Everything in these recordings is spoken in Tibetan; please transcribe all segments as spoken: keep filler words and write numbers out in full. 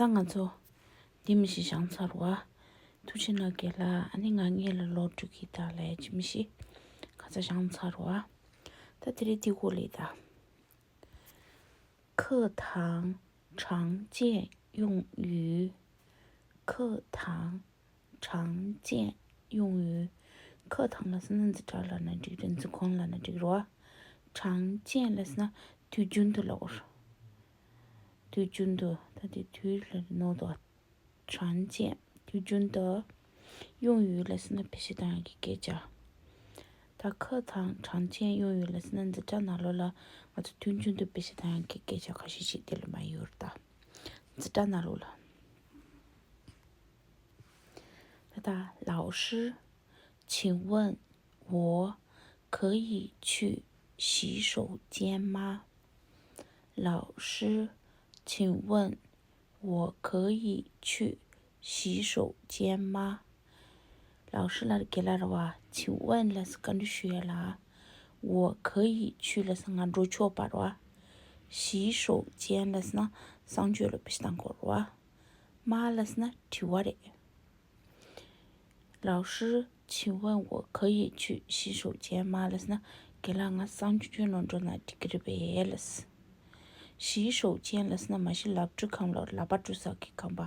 ད་ང་ཚོ་འདི་མི་ཤེས་བཞག་ཚར་བ། ཐུགས་རྗེ་གནང་རྒན་ལགས། ཨ་ནི་ང་སྔོན་ལ་ལོག་འགྲོ་གི། ད་ལས་ཅི་མི་ཤེས་ཁ་ཚ་བཞག་ཚར་བ། ད་དེ་རིང་འདི་གོ་ལེ་ད། 课堂常见用语。 课堂常见用语。 课堂་ལབ་ཟེར་ན་འཛིན་གྲྭ་ལབ་ན་འགྲིག་རེད། འཛིན་ཁང་ལབ་ན་འགྲིག་རེད་བ། 常见་ལབ་ཟེར་ན་དུས་རྒྱུན་དུ་ལབ་དགོས་རེད། དུས་རྒྱུན་དུ། ད་དེ་དུས་ལ་ནོར་འདུག 常见། དུས་རྒྱུན་དུ། 用语་ལབ་ཟེར་ན་བེད་སྤྱོད་གཏོང་ཡག་གི་སྐད་ཆ། ད་课堂常见用语་ལབ་ཟེར་ན་འཛིན་གྲྭ་ནང་ལོགས་ལ་ང་ཚོ་དུས་རྒྱུན་དུ་བེད་སྤྱོད་གཏོང་ཡག་གི་སྐད་ཆ་ཁ་ཤས་ཤིག་དེ་ལ་མ་ཡོད་རེད་ད། འཛིན་གྲྭ་ནང་ལོགས་ལ། ད་ལྟ། 老师，请问我可以去洗手间吗？ 老师，请问我可以去洗手间吗？ 老师་ལབ་རྒན་ལགས་རེད་བ། 请问་ལབ་ཟེར་བཀའ་འདྲི་ཞུ་ཡ་ལ། 我可以去་ལབ་ཟེར་ང་འགྲོ་ཆོག་པ་རེད་བ། 洗手间་ལབ་ཟེར་ན་གསང་སྤྱོད་ལ་བེད་སྤྱོད་གཏོང་དགོས་རེད་བ། 吗་ལབ་ཟེར་ན་དྲི་བ་རེད། 老师，请问我可以去洗手间吗？ ལབ་ཟེར་ན། རྒན་ལགས་ང་གསང་སྤྱོད་ནང་འགྲོ་ན་འགྲིག་གི་རེད་པས་ལབ་ཟེར། 洗手间་ལབ་ཟེར་ན་མ་གཞི་ལབ་འགྲོ་ཁང་ལ་ལག་པ་འགྲོ་ས་གི་ཁང་པ།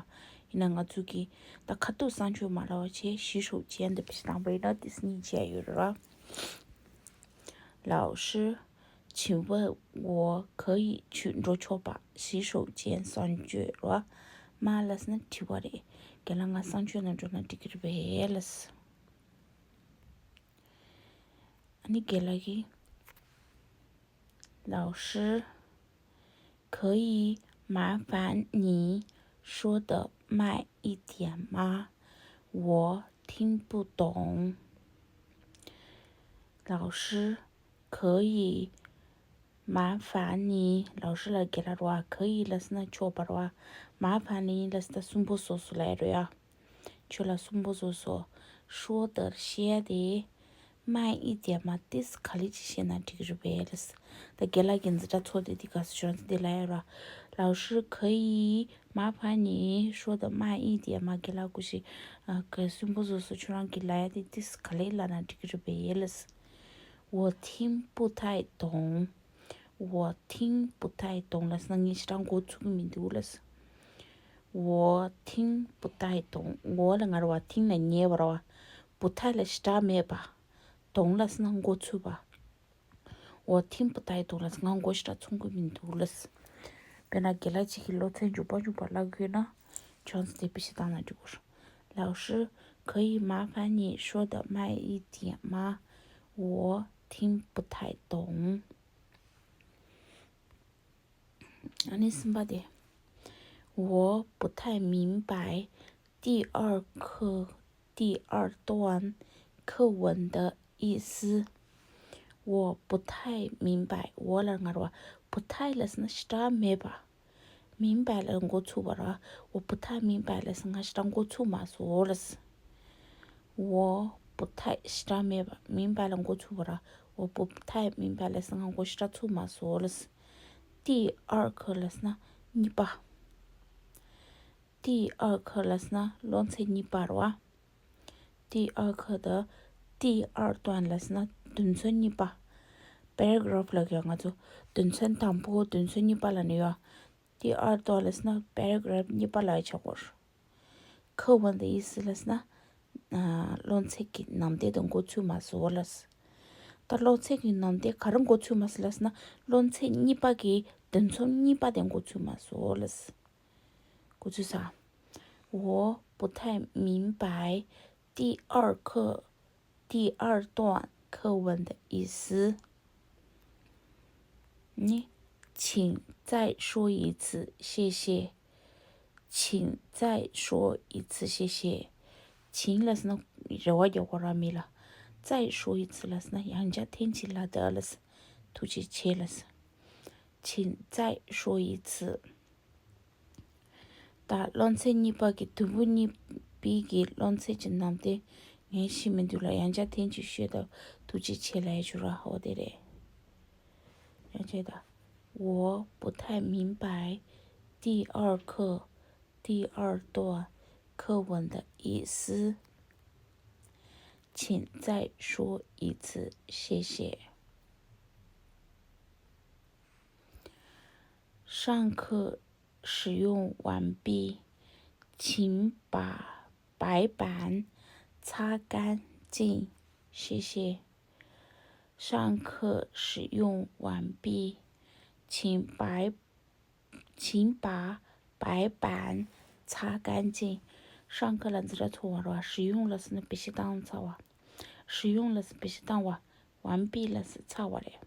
ཡིན་ན་ང་ཚོ་གི་ད་ཁ་ཐུག་གསང་སྤྱོད་མ་ལབ་པ་བྱས་洗手间་དུ་བེད་སྤྱོད་བཏང་པ་ཡིན་ན་དེ་སྙིང་རྗེ་ཡོད་རེད་བ། 老师，请问我可以去འགྲོ་ཆོག་པ། 洗手间་གསང་སྤྱོད་རེད་བ། 吗་ལབ་ཟེར་ན་དྲི་བ་རེད། རྒན་ལགས་ང་གསང་སྤྱོད་ནང་འགྲོ་ན་འགྲིག་གི་རེད་པས་ལབ་ཟེར། ཨ་ནི་རྒན་ལགས་ཀྱིས། 老师，可以麻烦你说的慢一点吗？我听不懂。 老师，可以麻烦你。 老师་ལབ་རྒན་ལགས་རེད་བ། 可以་ལབ་ཟེར་ན་ཆོག་པ་རེད་བ། 麻烦你་ལབ་ཟེར་ན་གསུང་པོ་སོ་སོ་ལབ་ཡ་རེད་ཡ། ཁྱོད་ལ་གསུང་པོ་བཟོ་སོ། 说的་བཤད་དེ། 慢一点吗། ཏིས་ག་ལེ་ཅིག་བཤད་ན་འགྲིག་གི་རེད་པས་ལབ་ཟེར། ད་རྒན་ལགས་ཀྱི་འཛིན་གྲྭ་ཚོགས་དེ་འདི་ག་ས་ཁྱོད་རང་ཚོ་འདི་ལ་ཡོད་ར། 老师可以麻烦你说的慢一点吗། རྒན་ལགས་སྐུ་ཞིག་ག་གསུང་པོ་བཟོ་སོ། ཁྱོད་རང་གི་ལབ་ཡ་དེ་ཏིས་ག་ལེ་ལབ་ན་འགྲིག་གི་རེད་པས་ལབ་ཟེར། 我听不太懂། 我听不太懂་ལབ་ཟེར་ན་ངས་ཞེ་དྲག་མགོ་ཚོད་ཀྱི་མི་འདུག་ལབ་ཟེར། 我听不太懂། 我་ལབ་ང་རེད་བ། 听་ལབ་ངས་བ་རེད་བ། 不太་ལབ་ཞེ་དྲག་མེད་པ། 懂་ལབ་ཟེར་ན་མགོ་ཚོད་པ། 我听不太懂་ལབ་ཟེར་ང་མགོ་ཞེ་དྲག་ཚོད་ཀྱི་མི་འདུག་ལབ་ཟེར། དཔེར་ན་རྒན་ལགས་གཅིག་གིས་སློབ་ཚན་མཇུག་པ་མཇུག་པ་བཀླག་དགོས་ན་ཁྱོད་ཚོ་དེ་དཔེ་ཞིག་བཏང་ན་འགྲིག་གི་རེད། 老师，可以麻烦你说的慢一点吗？我听不太懂། ཨ་ནི་གསུམ་པ་དེ། 我不太明白第二课第二段课文的意思。 我不太明白། 我་ལབ་ང་རེད་བ། 不太་ལབ་ཟེར་ན་ཞེ་དྲག་མེད་པ། 明白་ལབ་མགོ་ཚོད་པ་རེད་བ། 我不太明白་ལབ་ཟེར་ན་ང་ཞེ་དྲག་མགོ་ཚོད་མ་སོང་ལབ་ཟེར། 我不太་ཞེ་དྲག་མེད་པ། 明白་ལབ་མགོ་ཚོད་པ་རེད་བ། 我不太明白་ལབ་ཟེར་ན་ང་མགོ་ཞེ་དྲག་ཚོད་མ་སོང་ལབ་ཟེར། 第二课་ལབ་ཟེར་ན་གཉིས་པ། 第二课་ལབ་ཟེར་ན་སློབ་ཚན་གཉིས་པ་རེད་བ། 第二课的第二段་ལབ་ཟེར་ན་དོན་ཚན་གཉིས་པ། paragraph་ལབ་ཀྱི་ཡོད་ང་ཚོ། དོན་ཚན་དང་པོ་དོན་ཚན་གཉིས་པ་ལབ་ནི་ཡོད། 第二段་ལབ་ཟེར་ན་paragraph་གཉིས་པ་ལབ་ཆོག་གོ། 课文的意思་ལབ་ཟེར་ན། ཨ། སློབ་ཚན་གྱི་ནང་དོན་དེ་མགོ་ཚོད་མ་སོང་ལབ་ཟེར། ད་སློབ་ཚན་གྱི་ནང་དོན་ག་རེ་མགོ་ཚོད་མ་སོང་ལབ་ཟེར་ན་སློབ་ཚན་གཉིས་པ་གི་དོན་ཚན་གཉིས་པ་དེ་མགོ་ཚོད་མ་སོང་ལབ་ཟེར། 我不太明白第二课第二段课文的意思。 ནི། 请再说一次，谢谢。请再说一次，谢谢。 请་ལབ་ཟེར་ན་རེ་བ་རྒྱག་དགོས་ར་མི་ལ། 再说一次་ལབ་ཟེར་ན་ཡང་བསྐྱར་ཐེངས་གཅིག་ལབ་དང་ལབ་ཟེར། ཐུགས་རྗེ་ཆེ་ལབ་ཟེར། 请再说一次། ད་སློབ་ཚན་གཉིས་པ་གི་དུམ་བུ་གཉིས་པའི་གི་སློབ་ཚན་གྱི་ནང་དེ་ངས་ཤེས་མི་འདུག་ལ་ཡང་བསྐྱར་ཐེངས་གཅིག་ཤོད་དང་ཐུགས་རྗེ་ཆེ་ལབ་ཡ་བྱུང་ར། འོ་དེ་རེད། ཡང་བསྐྱར་ད། 我不太明白第二课第二段课文的意思，请再说一次，谢谢。上课使用完毕，请把白板擦干净，谢谢。上课使用完毕，请白请把白板擦干净。上课ལ་འཛིན་གྲྭ་ཚོགས་པ་རེད་བ། 使用ལ་ཟེར་ན་བེད་སྤྱོད་བཏང་ཚར་བ། 使用ལ་ཟེར་ན་བེད་སྤྱོད་བཏང་བ། 完毕ལ་ཟེར་ཚར་བ་རེད།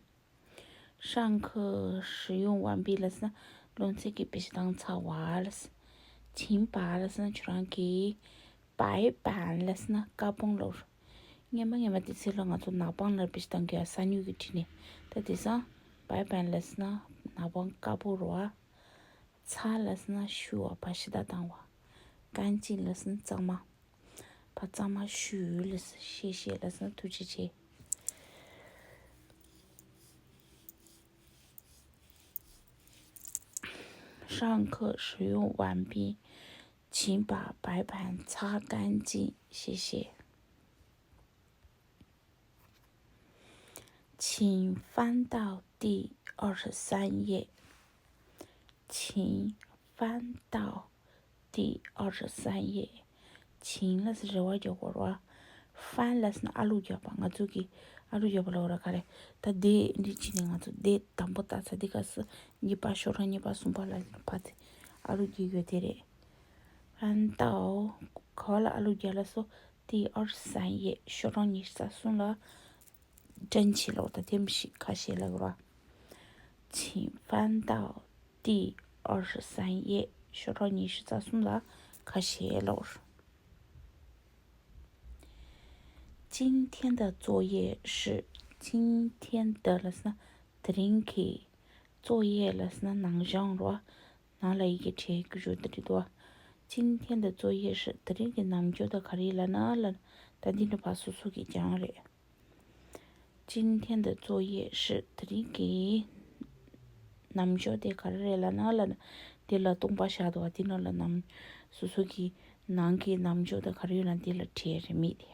上课使用完毕ལ་ཟེར་ན་སློབ་ཚན་གྱི་བེད་སྤྱོད་བཏང་ཚར་བ་ལ་ཟེར། 请把ལ་ཟེར་ན་ཁྱོད་རང་གིས། 白板ལ་ཟེར་ན་ཀ་བོང་ལབ། སྔོན་མ་སྔོན་མ་དེ་ཚོ་ལ་ང་ཚོ་ནག་པང་ལ་བེད་སྤྱོད་བཏང་གི་ཡ། ས་སྨྱུག་གིས་བྲིས་ནས། ད་དེང་སང་白板ལ་ཟེར་ན་ནག་པང་དཀར་པོ་རེད་བ། 擦ལ་ཟེར་ན་བཤུ་བ། ཕར་ཕྱི་བལྟ་བཏང་བ། 干净ལ་ཟེར་ན་གཙང་མ། ཕར་གཙང་མ་བཤུས་ལ་ཟེར། 谢谢ལ་ཟེར་ན་ཐུགས་རྗེ་ཆེ། 上课使用完毕，请把白板擦干净，谢谢。请翻到第二十三页。请翻到第二十三页。 请ལ་ཟེར་རེ་བ་རྒྱག་དགོས་རེད་བ། 翻ལ་ཟེར་ན་ཨ་ལུག་རྒྱག་པ། ང་ཚོ་གིས་ཨ་ལུག་རྒྱག་པ་ལབ་ར། ག་རེ། ད་དེ་འདི་བྱས་ནས་ང་ཚོ་དེ་དང་པོ་ལྟ་ཚར། དེ་ག་ས་གཉིས་པ། ཤོག་གྲངས་གཉིས་པ་གསུམ་པ་ལ་ཕར་དེ་ཨ་ལུག་རྒྱག་ཡོད་དེ་རེད། 翻到། ག་བ་ལ་ཨ་ལུག་རྒྱག་ལབ་སོང་། 第二十三页། ཤོག་གྲངས་ཉི་ཤུ་རྩ་གསུམ་ལ། 整齐ལབ་དང་དེ་མི་ཤེས། ཁ་ཤས་ལབ་ར། 请翻到第二十三页། ཤོག་གྲངས་ཉི་ཤུ་རྩ་གསུམ་ལ་ཁ་ཤས་ལབ། 今天的作业是། 今天的ལབ་ཟེར་ན་དེ་རིང་གི། 作业ལབ་ཟེར་ན་ནང་སྦྱོང་རེད་བ། ནང་ལ་ཡི་གེ་བྲིས་ཀྱི་ཡོད་དེ་འདྲ་འདུག་བ། 今天的作业是། དེ་རིང་གི་ནམ་རྒྱུན་དེ་ག་རེ་ལབ་ན་ལབ་ན། ད་འདི་འདྲ་ཕར་སོ་སོ་གིས་སྦྱང་རེད། 今天的作业是། དེ་རིང་གི་ནམ་རྒྱུན་དེ་ག་རེ་རེད་ལབ་ན་ལབ་ན། དེ་ལ་སྟོང་པ་བཞག་འདུག་བ། དེ་ནང་ལ་ནམ། སོ་སོ་གི་ནང་གི་ནམ་རྒྱུན་དེ་ག་རེ་ཡོད་ན་དེ་ལ་བྲིས་རེད་མི་དེ།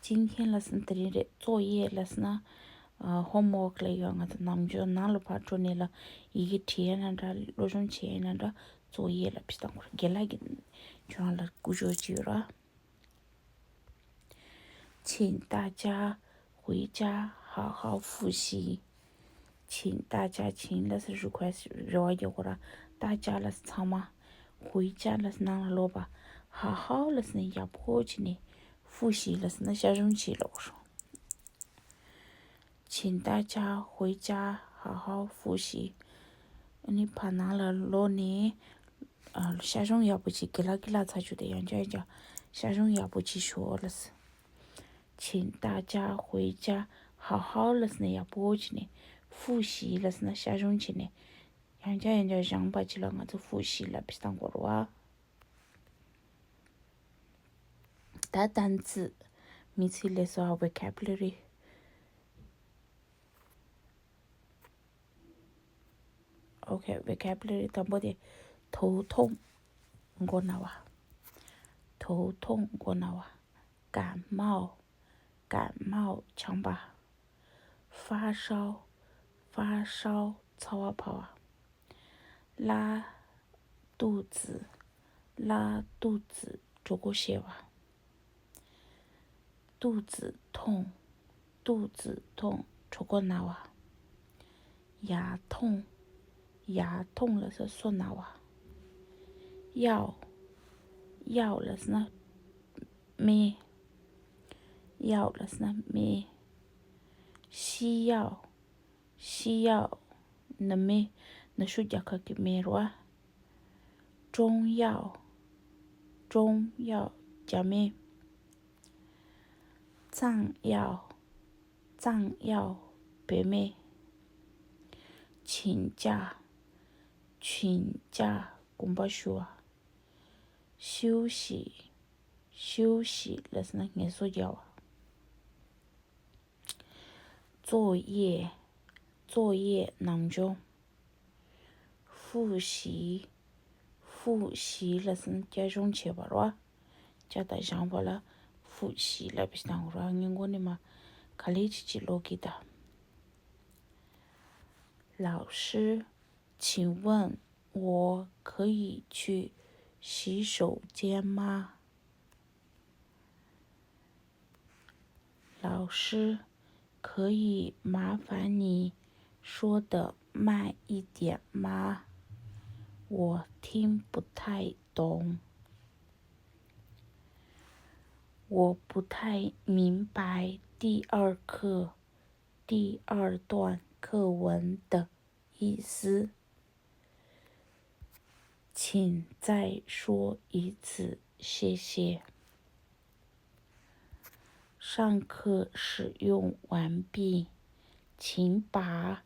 今天ལབ་ཟེར་ན་དེ་རིང་རེད། 作业ལབ་ཟེར་ན། ཨ། homework ལབ་ཡོད། ང་ཚོ་ནམ་རྒྱུན་ནང་ལ་ཕར་འགྲོ་ནས་ལ་ཡི་གེ་བྲིས་ཡ་ན་འདྲ། སློབ་སྦྱོང་བྱེད་ཡ་ན་འདྲ། 作业ལབ་བེད་སྤྱོད་བཏང་དགོས་རེད། རྒན་ལགས་ཀྱིས་ཁྱོད་རང་ལ་སྐུ་ཞབས་ཅིག་ཡོད་ར། 请大家回家好好复习。 请大家། 请ལབ་ཟེར་request རེ་བ་རྒྱག་དགོས་ར། 大家ལབ་ཟེར་ཚང་མ། 回家ལབ་ཟེར་ནང་ལ་ལོག་པ། 好好ལབ་ཟེར་ན་ཡག་པོ་བྱས་ནས། 复习ལབ་ཟེར་ན་ཞར་སྦྱོང་བྱེད་ལབ་རེད། 请大家回家好好复习。 ཨ་ནི་ཕར་ནང་ལ་ལོག་ནས། ཨ། ཞར་སྦྱོང་ཡག་པོ་བྱེད། དགེ་ལགས་ཀྱིས་བཀླགས་ཚར་བྱུང་སྟེ། ཡང་བསྐྱར་ཡང་བསྐྱར་ཞར་སྦྱོང་ཡག་པོ་བྱེད་ཤོག་ལབ་ཟེར། 请大家回家好好ལབ་ཟེར་ན་ཡག་པོ་བྱས་ནས། 复习ལབ་ཟེར་ན་ཞར་སྦྱོང་བྱས་ནས། ཡང་བསྐྱར་ཡང་བསྐྱར་སྦྱངས་པ་ཅིག་ལ་ང་ཚོ་复习ལབ་བེད་སྤྱོད་བཏང་དགོས་རེད་བ། ད་单词། མི་ཚེའི་ལས་སོ། vocabulary། Okay, vocabulary དང་པོ་དེ། 头痛། མགོ་ན་བ། 头痛། མགོ་ན་བ། 感冒། 感冒། ཆམ་པ། 发烧། 发烧། ཚ་བ་འཕར་བ། 拉肚子། 拉肚子། གྲོད་ཁོག་བཤལ་བ། 肚子痛། 肚子痛། གྲོད་ཁོག་ན་བ། 牙痛། 牙痛ལབ་ཟེར་ན་སོ་ན་བ། 药། 药ལབ་ཟེར་ན་སྨན། 药ལབ་ཟེར་ན་སྨན། 西药། 西药། ནད་སྨན། ནད་གཞུང་རྒྱག་ཁབ་ཀྱི་སྨན་རེད་བ། 中药། 中药། རྒྱ་སྨན། 藏药། 藏药། བོད་སྨན། 请假། 请假། དགོངས་པ་ཞུ་བ། 休息། 休息ལབ་ཟེར་ན་ངལ་གསོ་རྒྱག་བ། 作业། 作业། ནམ་སྦྱོང་། 复复习། 复习 ལབ་ཟིན་བསྐྱར་སྦྱོང་བྱེད་པ་རེད་བ། བསྐྱར་དང་སྦྱངས་པ་ལ་复习 ལབ་པའི་སྟངས་རེད་བ། ངས་མགོ་ནས་མར་ག་ལེ་ཅིག་ཅིག་ཀློག་གི་གདའ། 老师，请问我可以去洗手间吗？ 老师，可以麻烦你说的慢一点吗？我听不太懂。我不太明白第二课第二段课文的意思，请再说一次，谢谢。上课使用完毕，请把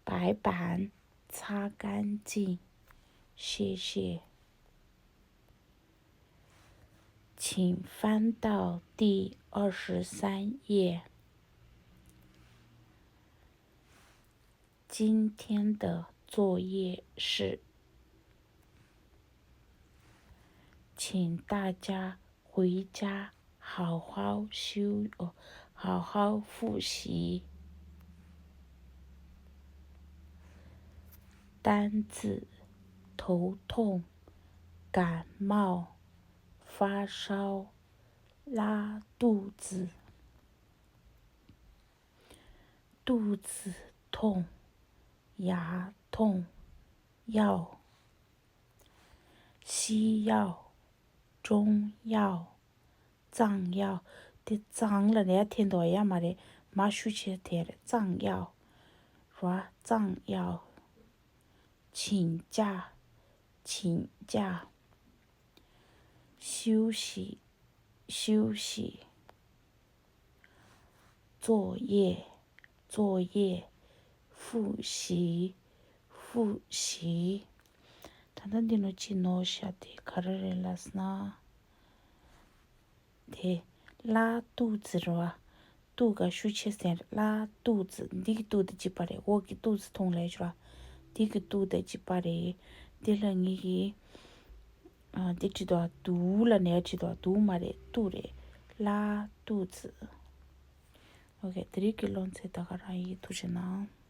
白板擦干净，谢谢。请翻到第二十三页。今天的作业是，请大家回家好好休，哦，好好复习。单字：头痛、感冒、发烧、拉肚子。肚子痛、牙痛、药。 西药、中药、藏药。དེ་藏ལབ་ནས་ཡར་འཐེན་འདུག་ཡ་མ་རེད། མར་ཤུགས་ཆེ་འཐེན་རེད། 藏药 རེད་བ། 藏药། 请假、请假། 休息、休息。 作业、作业。 复习、复习། ད་ལྟ་འདི་ནོ་ཅི་ནོ་ཤ་དེ་ག་རེ་རེད་ལབ་ན། དེ། 拉肚子 རེད་བ། 肚子 ག་ཤུགས་ཆེ་ཟེར། 拉肚子། འདི་གི་肚子་དེ་གཅིག་པ་རེད། འོག་གི་肚子 ཐུང་ལས་བྱུར་བ། འདི་གི་肚子་དེ་གཅིག་པ་རེད། དེ་ལ་ངེད་ཀྱིས། ཨ། དེ་བྲིས་འདུག་བ། 毒 ལབ་ནས་ཡར་བྲིས་འདུག་བ། 毒 མ་རེད། 肚 རེད། 拉肚子། ཨོ་ཁེ། དེ་རིང་གི་སློབ་ཚན་ད་ག་རང་ཡིན། ཐུགས་རྗེ་གནང་།